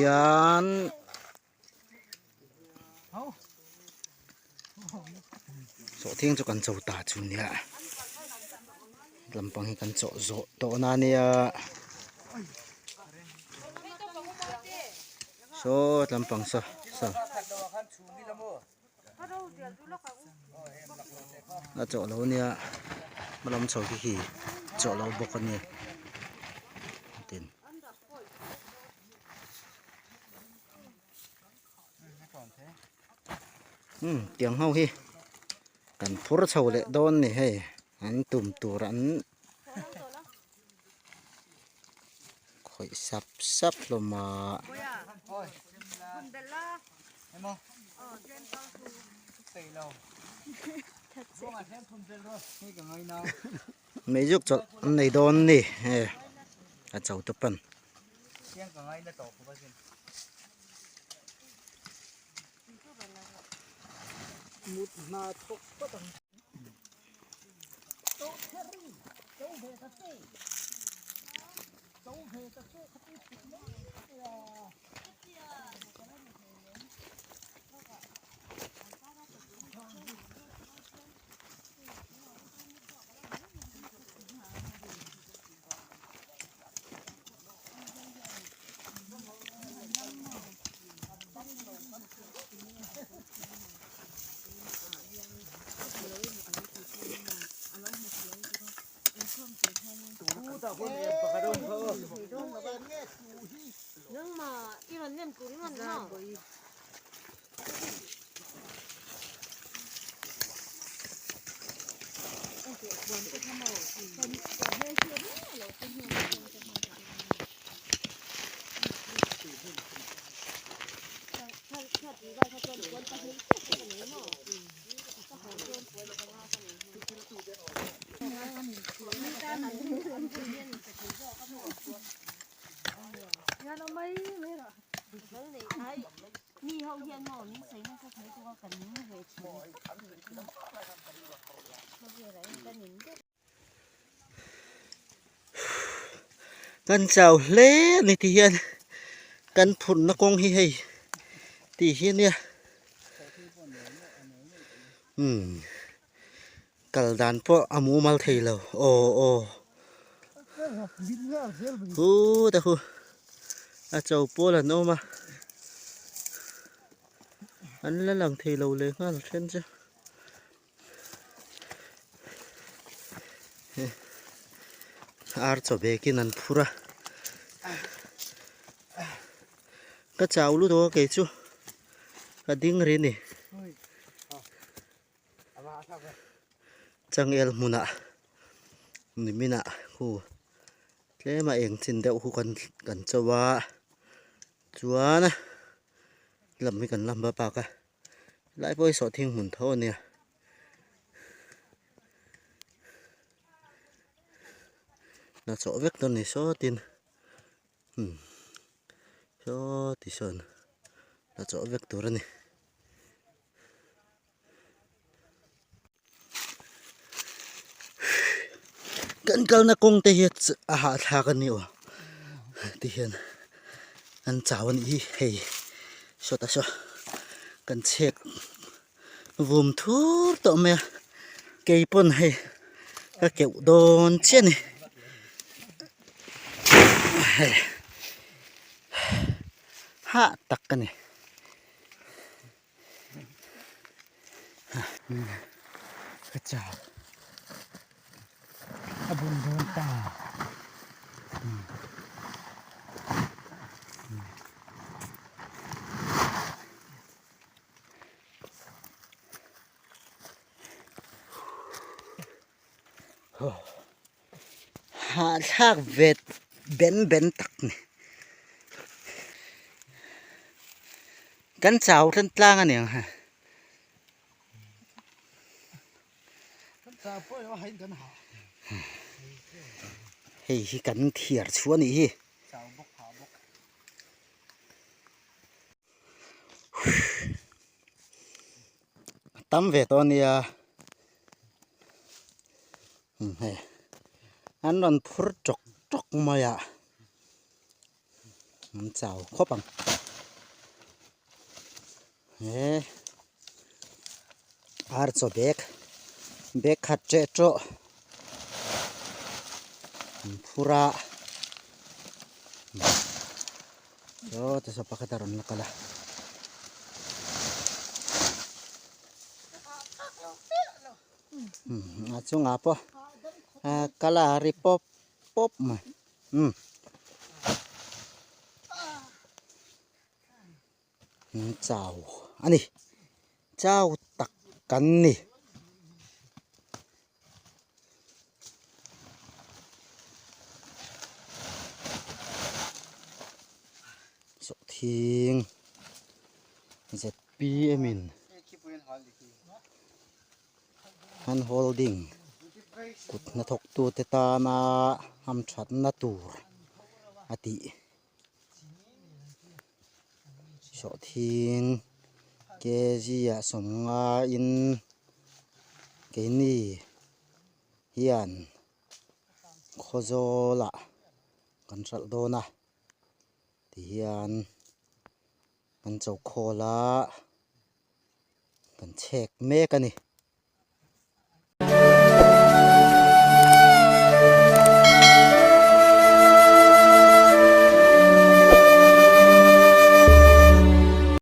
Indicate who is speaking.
Speaker 1: hian sawhthing chu kan cho ta chu nia lampang hi kan chawh zawh tawh na nia saw lampang saw saw a chawh lo nia hmalam chho khi khi chawh lo bawk a nia tin. Umm tiang ho hi kan phur chho leh dawn ni hei an tum tur an khawih sap sap hlawm a. Meizuk chawlh an nei dawn ni hei a cho te pawn. Kan chau hle a ni ti hian kan phurhna kawng hi hei tih hi ania umm kal dan pawh a mumal thei lo aw aw hu te hu a cho pawl an awm a an la lang thei lo leh nghal then chu. Ar chaw bekin an phur a ka chau lut aw kei chu ka ding ri ni changel hmunah niminah khu tlem a eng chin deuh khu kan kan cho a chuan lam hi kan la hma bak a. Lai pawh hi sawhthing hmun tho a nia. Hna chawh vek dawn ni sawtin umm saw ti sawn hna chawh vek tur a ni. Kan kalna kawng te hi a hahthlak a ni aw tihian an chau a nih hi hei sawta saw kan chhek vum thur tawh mai a keipawn hei ka keuh dawn chiah a ni hei hah tak ka ni. Ka chak a bun dawn ta hahthlak vet ben ben tak ni kan chau tlan tlang a niang ha hei hi kan thiar chhuah a nih hi. A tam ve tawh a nia hei an rawn phur tawk tawk mai a an chau khawp ang. He ar chaw bag bag khat teh tawh an phur a saw ti saw pakhat a rawn la kal a. A chungah pawh kala ri pawp pawp mai umm. Chau a ni chau tak kan ni. Sawhthing zpm in hand holding kut hnathawk tute tana hamthatna tur a tih. Sawhthing kg ah sawmnga in keini hian khawzawl ah kan hralh dawn a tihian kan cho khawl a kan chhek mek a ni.